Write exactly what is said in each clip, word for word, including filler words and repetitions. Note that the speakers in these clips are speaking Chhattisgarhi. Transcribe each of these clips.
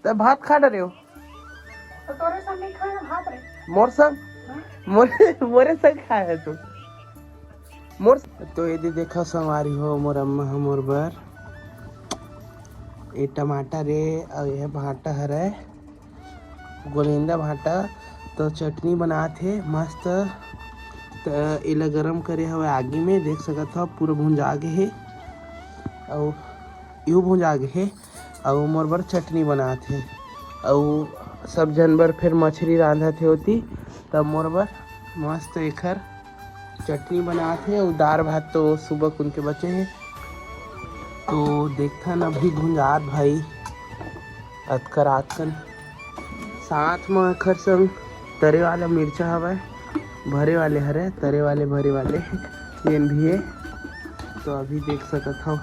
त भात खा डरे हो? तो तोरे संग नहीं खाए भात रे। मोर संग? हाँ। मोरे, मोरे संग खाए है तू। मोर तो ये दे देखा संगवारी हो, मोर अम्मा ह मोर बर ये टमाटर रे, अउ ये भांटा हरे, गोलेंदा भांटा। तो चटनी बनात हे मस्त। त एला गरम करे हवे आगी में, देख सकत हव पूरा भुंजा गे हे, अउ यू भुंजा गे हे। अउ मोर बर चटनी बनात हे, अउ सब झन बर फेर मछरी रांधत हे ओती। तब मोर बर मस्त एखर चटनी बनात हे, अउ दार भात तो सुबह कुन के बचे हे। तो देखथन अभी भुंजात भाई अतकर आतकन। साथ म एखर संग तरे वाला मिर्चा हवय, भरे वाले हरे, तरे वाले, भरे वाले जेन भी हे। तो अभी देख सकत हव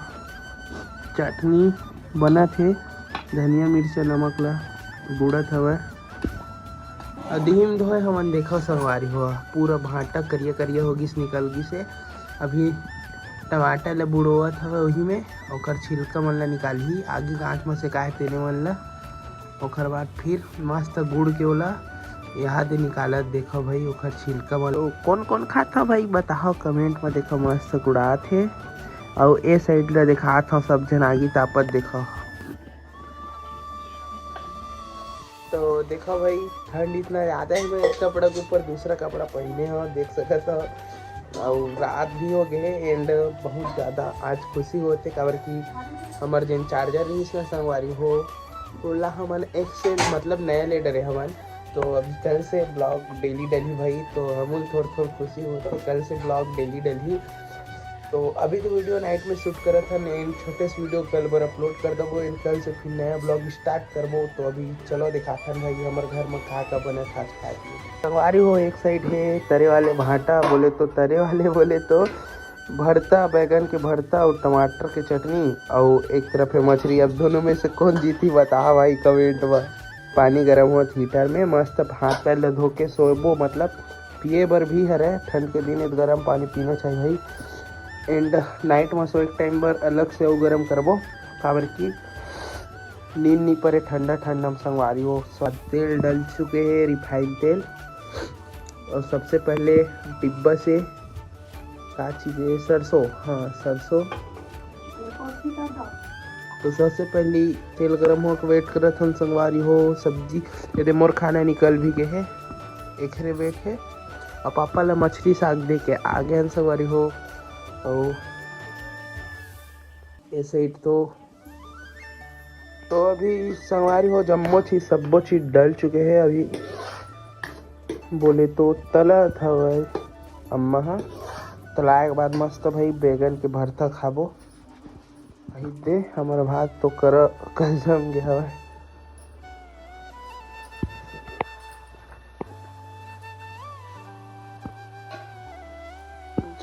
चटनी बनत हे, धनिया मिर्चा नमक ला गुड़त हवय। अदीम धोए हमन देखव संगवारी हो, पूरा भांटा करिया करिया हो गिस, निकल गिस हे। अभी टमाटर ला बुड़ोवत हवय, ओही में ओकर छिलका मन ला निकालही, आगी गांठ म सेकाए तेने मन ला। ओकर बाद फिर मस्त गुड़ के ओला यहाँ दे निकालत देखव भाई ओकर छिलका मन। ओ, कोन कोन खात हव भाई बताहव comment म। देखव मस्त गुड़ात हे, अउ ए side ला देखात हव सब झन आगी तापत देखव। तो देखव भाई ठंड इतना ज्यादा है, मैं एक कपड़ा के ऊपर दूसरा कपड़ा पहिने हव, देख सकत हव। अउ रात भी हो गए and बहुत ज्यादा आज खुशी होते काबर कि हमर जेन charger रहिस ना संगवारी हो, ओला हमन exchange मतलब नया ले डरे हमन। तो अभी कल से vlog daily डलही भाई, तो हमन थोड़ थोड़ खुशी होते, कल से vlog daily डलही। तो अभी तो video night में shoot करत हन and छोटे से video कल बर upload कर देबो and कल से फिर नया vlog start करबो। तो अभी चलो दिखाथन भाई हमर घर में का का बनत हे आज खाए के। संगवारी हो एक side हे तरे वाले भांटा, बोले तो तरे वाले बोले तो भरता, बैगन के भरता अउ टमाटर के चटनी, अउ एक तरफ हे मछरी। अब दोनों में से कौन जीती बताहा भाई comment में। पानी गरम होत heater में, मस्त हाथ पैर ल धो के सोबो, मतलब पिए बर भी हरे, ठंड के दिन हे त गरम पानी पीना चाहिए भाई। And night में सोए के time बर अलग से अउ गरम करबो, काबर कि नींद नहीं परे ठंडा ठंडा में संगवारी हो। सब तेल डल चुके हे, refine तेल, और सबसे पहले डिब्बा से का चीज है? सरसों। हाँ, सरसों। तो सबसे पहली तेल गरम होके wait करत हन संगवारी हो। सब्जी, ये दे मोर खाना निकल भी गए है, एकरे wait है। और पापा ला मछली साग दे के आ गए हन संगवारी हो। और ये side तो तो अभी संगवारी हो जम्मो चीज, सब्बो चीज डल चुके हे। अभी बोले तो तलत हवय अम्मा ह। तलाए के बाद मस्त भाई बैगन के भरता खाबो। अही दे हमर भात तो कर, कर जम गे हवय।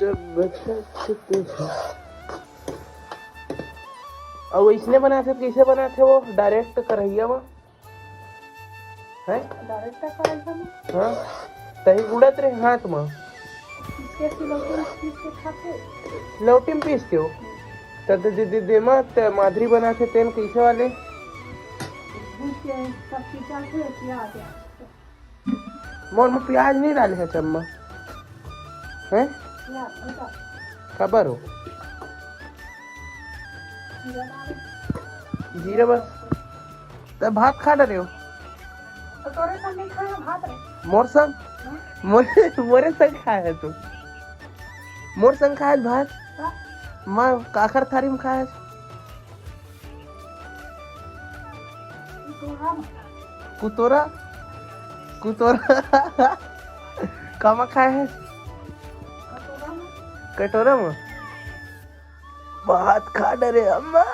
जब बचत के अउ वइसने बनाथे त कइसे बनाथे वो direct करहिया म? हैं? Direct कढ़ाई में? हाँ, तही गुड़त रहे हाथ म। इसके सिलौटी में पीस के खाथे। लौटी में पीस के हो? त दे, दे, दे, दे मत, माधुरी बनाथे तेन कइसे वाले? भूज के सब चीज डालथे, प्याज। मोर में प्याज नहीं डाले है चम्मा, हैं? प्याज, हल्का। काबर हो? जीरा डाल। जीरा बस। त भात खा डरे हो? तो तोरे संग नहीं खाए भात रे। मोर संग? हाँ। मोरे, मोरे संग खाए है तू। मोर संग खाए भात? हाँ। मैं काखर थारी में खाए। कुतोरा। कुतोरा? कामा खाए है? कटोरा में। भात खा डरे अम्मा।